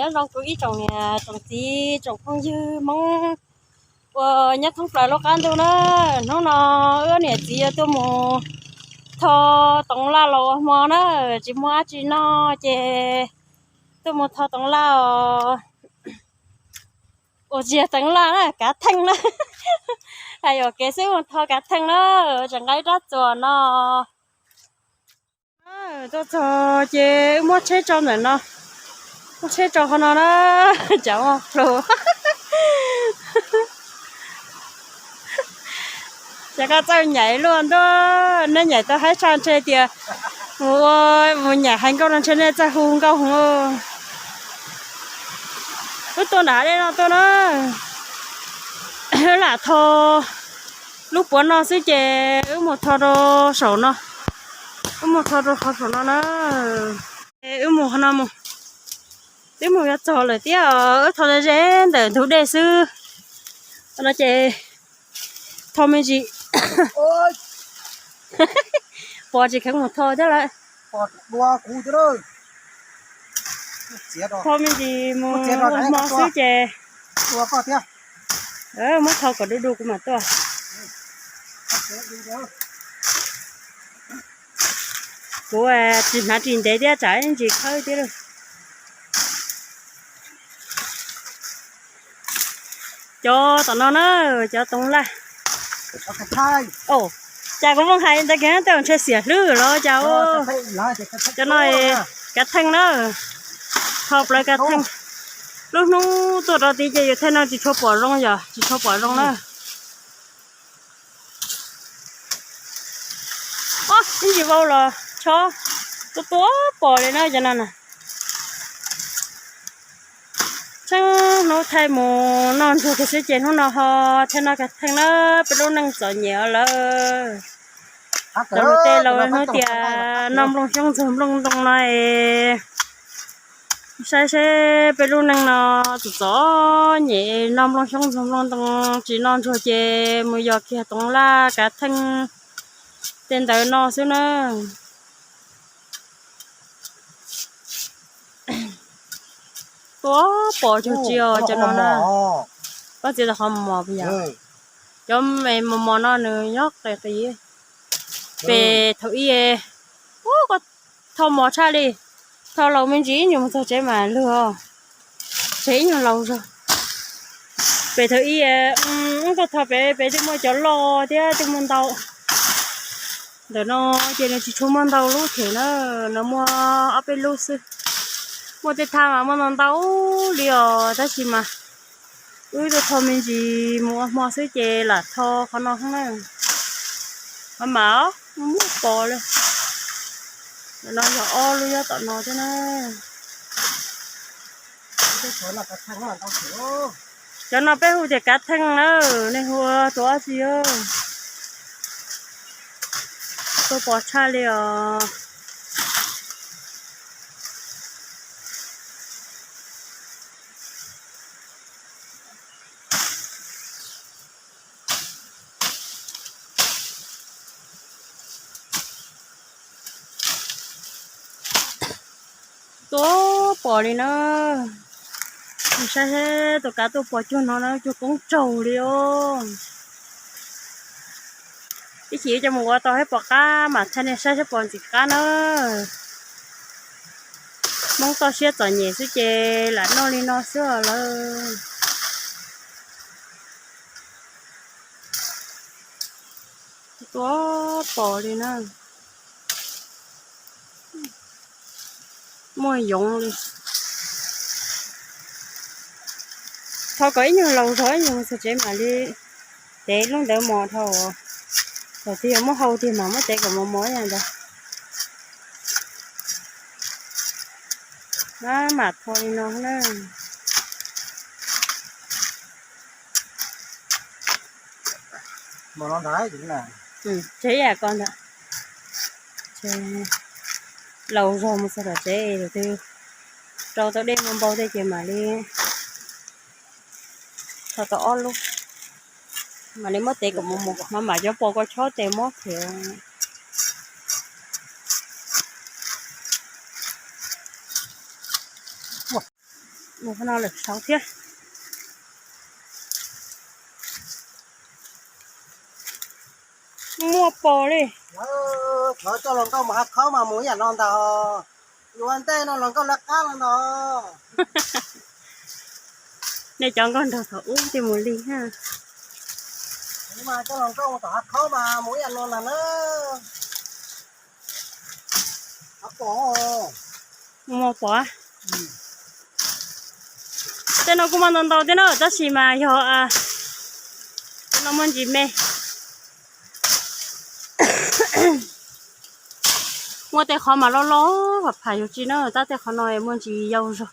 Nyob zoo kuv ib tsoom niam tsoom txiv tsoom phooj ywg Hmoob uas nyob thoob plaws lub qab ntuj na. Hnub no wb niam txiv yuav tuaj mus tho toov laj los ua hmo na, tsis muaj dab tsi noj ces tuaj mus tho toov laj os. Ua tsis yog toov laj na, kav theej na. Hais yuam kev xwb, mus tho kav theej na, tseem nqa ib rab txuas no. Tuaj txog ces wb muab tsheb tso ntawm no, muab tsheb tso qhov no na, cov plu. Ces koj txawj nyaim luaj ntuj, nej nyaim tau haib tshaj ntshe tias mus ua, mus nyaim hais nkauj no ntshe nej txawj hu nkauj. Wb tuaj nram dej no tuaj na, wb lam tho lub puav no xwb ces wb mus tho rau saum no, wb mus tho rau qhov saum no na. Wb mus qhov no mus, twb mus yuav txog lawm thiab, wb tho ze ntawm ntug dej xwb no ces tho me ntsis, pos tsis kheev mus tho thiab lawm. Tho me ntsis mus ua hmo xwb ces muab tho kom du du kuv mam tuaj. Kuv tsis hnav ris ntev thiab tsam ntsis khawb thiab. Cov tom no na, cov toov laj. Cas kuv muaj hais ntawd kiag tej ntshe xiam hlwb los cas. Cov no kav theej na, tho plawv kav theej. Lub hnub tuaj rau tid ces yus thaij no tsis tshua pom zoo yom, tsis tshua pom zoo na. Ob, ib ntsis vau los chob, tuab tuab pom li na cov no na. Tsheej hnub thaij mus noj ntsuag kiag xwb ces hnub no ho thaij noj kav theej na, peb lub neej txom nyem lawm. Cov lus tej laus hnub tias noj nplooj xyoob ntxuag nplooj ntoo no es, saib seb peb lub neej no txom txom nyem noj nplooj xyoob ntxuag nplooj ntoo, tsis noj ntsuag ces mus yos kiag toov laj kav theej tej ntawd no xwb na. Tuab pom cuag tsis os cov no na. Koj txiav tau qhov mos mos puas yog? Cov me mos mos no nws nyob qis qis. Pem thaum ub, ub, koj tho mos tshaj li. Tho laus me ntsis ib nyuag mus txog tsev mas lwg os. Tsev ib nyuag laus zog. Pem thaum ub, koj tho pem pem twb muaj cov loj thiab twb muaj ntau. Ntawm no ces nws tsis tshua muaj ntau lub them na, nws muaj ob peb lub xwb. Muaj tej thaj mas muaj ntau ntau li os, tab sis mas wb tuaj tho me ntsis mus ua hmo xwb ces lam tho qhov no na. Qhov mam muaj pos li. Ntawm no yog ob lub nyob tom no thiab na. Cov no peb hu tias kav theej na, nej hu ua tus dab tsi? Tuab pos tshaj li os. Tuab pom li na. Saib seb tus kav tuaj pos cuag no na, cuag koob tsaug li os. Ib chim coj mus ua tau seb pom qab mam thaij nej saib seb pom ntxim qab na. Hmoob toj siab txom nyem xwb ces lam noj li no xwb os lawm. Tuab pom li na. Muaj yoov li. Tho kom ib nyuag laus zog ib nyuag txog tsev mam li tev lub ntawd mos dhau. Thaum twg yog muab hau tiag mas muab tev kom mos mos ib yam ntawd. Mam tho li no na. Tsev yam ko ntawd. Laus zog mus txog tom tsev, rau tau dej npau tej ces mam li tho tau ob lub, mam li muab tev kom mos mos, mam mam cov pos kua txob tes mob khev. Mus qhov no lawm saud thiab. Muaj pos li. Thov coj hluas nkauj mus hav khaub mas mus ib yam no ntag. Yuav ua ntej no hluas nkauj lawv qab no ntag. Nej cov nkauj nraug thaum ub thiaj mus li na. Coj hluas nkauj mus tom hav khaub mas mus ib yam no ntag na. Muaj pos. Tej no kuj muaj ntau ntau thiab na, tab sis mas yog tej no muaj ntsis me. Muaj tej qhov mas loj loj pham pham yus tsis na, tab tej qhov no muaj ntsis yau zog.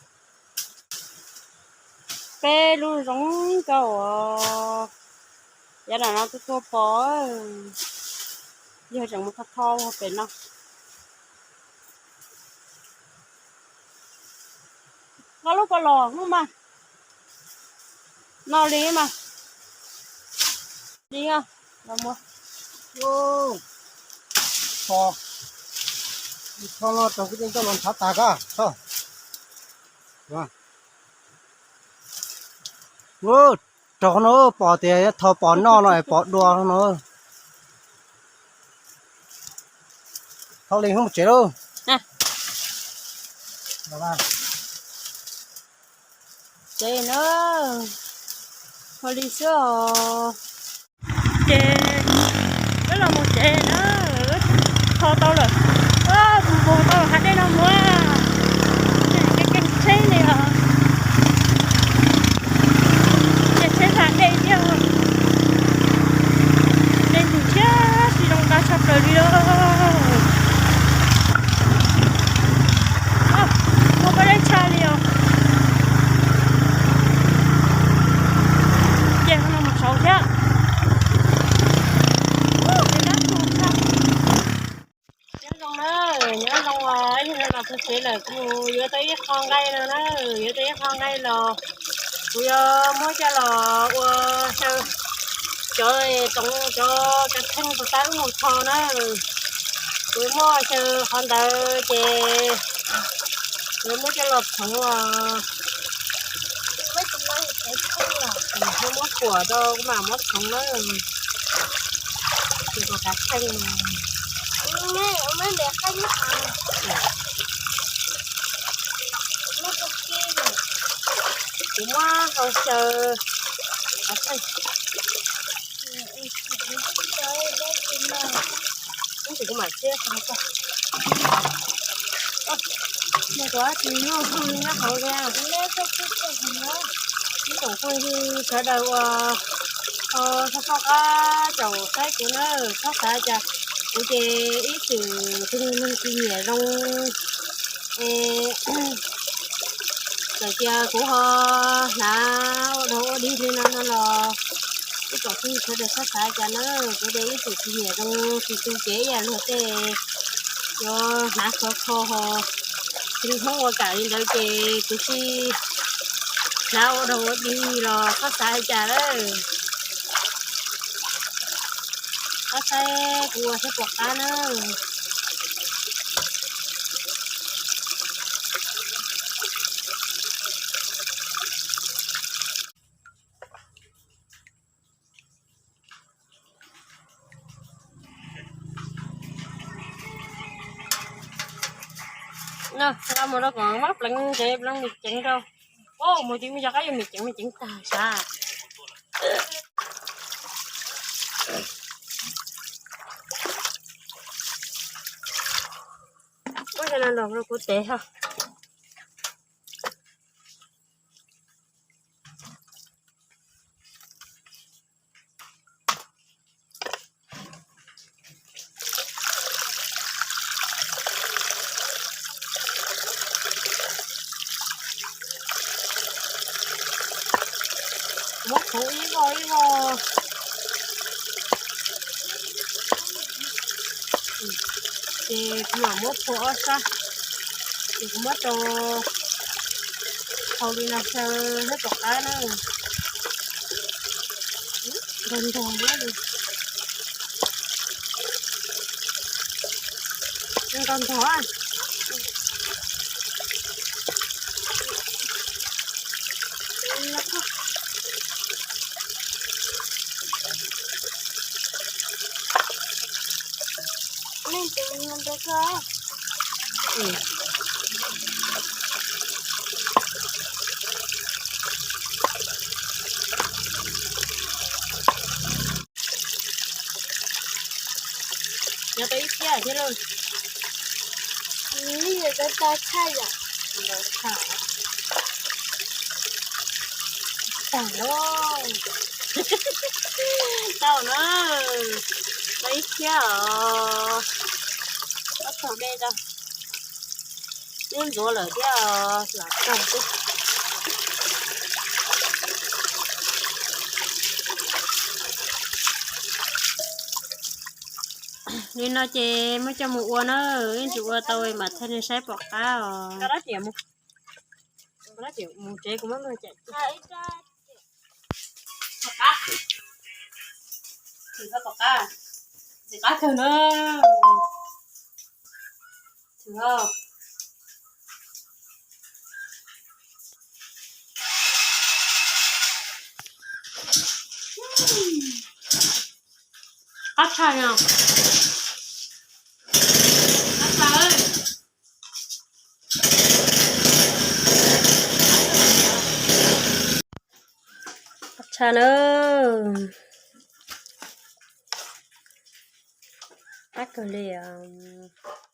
Peb lub zoo nkauj uas yav nram no tuaj tuaj pos, yog tseem mus tho tho pem no. Nqa lub pos los hnub mas no li mas li los mus. Tho, tho no rau kwv tij coj los ntshav tas koj. Raug no pom tias tho pos noj no es pos dua no. Thau li hnub mus tsev lauj. Tsev na, ua li xwb os. Ces wb los mus tsev na, tho tau lawm, mus npog tau hav dej no mus, keej keej tsheb li os. Ces tsheb hla dej thiab, dej ntws thiab tsis zoo nqa tshaj plaws li os. Muaj pob zeb tshaj li os. Ces no mus saud thiab. Nyob zoo na, nyob zoo os, yog no los txog tsev lawm kuv yuav tau ib qho nqaij no na, yuav tau ib qho nqaij los kuv yuav muab coj los ua xyaw cov toov cov kav theej puas tab wb mus tho na. Kuv yuav muab xyaw qhov ntawd ces kuv yuav muab coj los phoov os. Muab kuam rau kuv mam muab phoov na. Ces kom kav theej no. Kuv muab hau xyaw kav theej. Ib ntsis kuv mam txiab qhov no tso. Nws kuv tsis muaj hwj nyob hauv li. Ib tsoom phooj ywg sawv daws uas ho txhua txhua qab caum saib kuv na, txhob xav cas kuv ces ib txwm tus neeg tsis nyiam zoo es txawm tias kuv ho hnav ua dog ua dig li no no los ib tsoom phooj ywg sawv daws txhob xav cas na, kuv ces ib txwm tsis nyiam zoo tsis tu cev ib yam luag tej yuav hnav khov kho ho tsis Hmoob ua kam li ntawd ces kuv tsis hnav ua dog ua dig los txhob xav li cas lawm. Txhob saib kuv ua saib puas qab na. Nqa mus rau kom muab pleev ntsev pleev me ceev rau. Mus tim mus yog qab yuav me ceev me ceev tag sav. Muab cov no los rau kuv tev ho. Muab phoov ib voj ib voj. Ces kuv mam muab phua ob sab, ces kuv muab rau hau li no xyaw thiab tom qab na. Ntog ntog, ntog ntog. Thiab lauj. Ib yam tau tag tshaj yom. Tag lauj. Tau na. Tau ib phiab os. Ob tog dej tau. Twb ntxuav lawm thiab os, lam tag xwb. Li no ces muab coj mus ua na, ib ntsis ua tau mam thaij nej saib pom qab os. Mus tsev kuv muab luag cam. Pom qab, pom qab, ntxim qab kawg na. Qab tshaj no. Qab tshaj. Qab tshaj na. Qab kawg li os.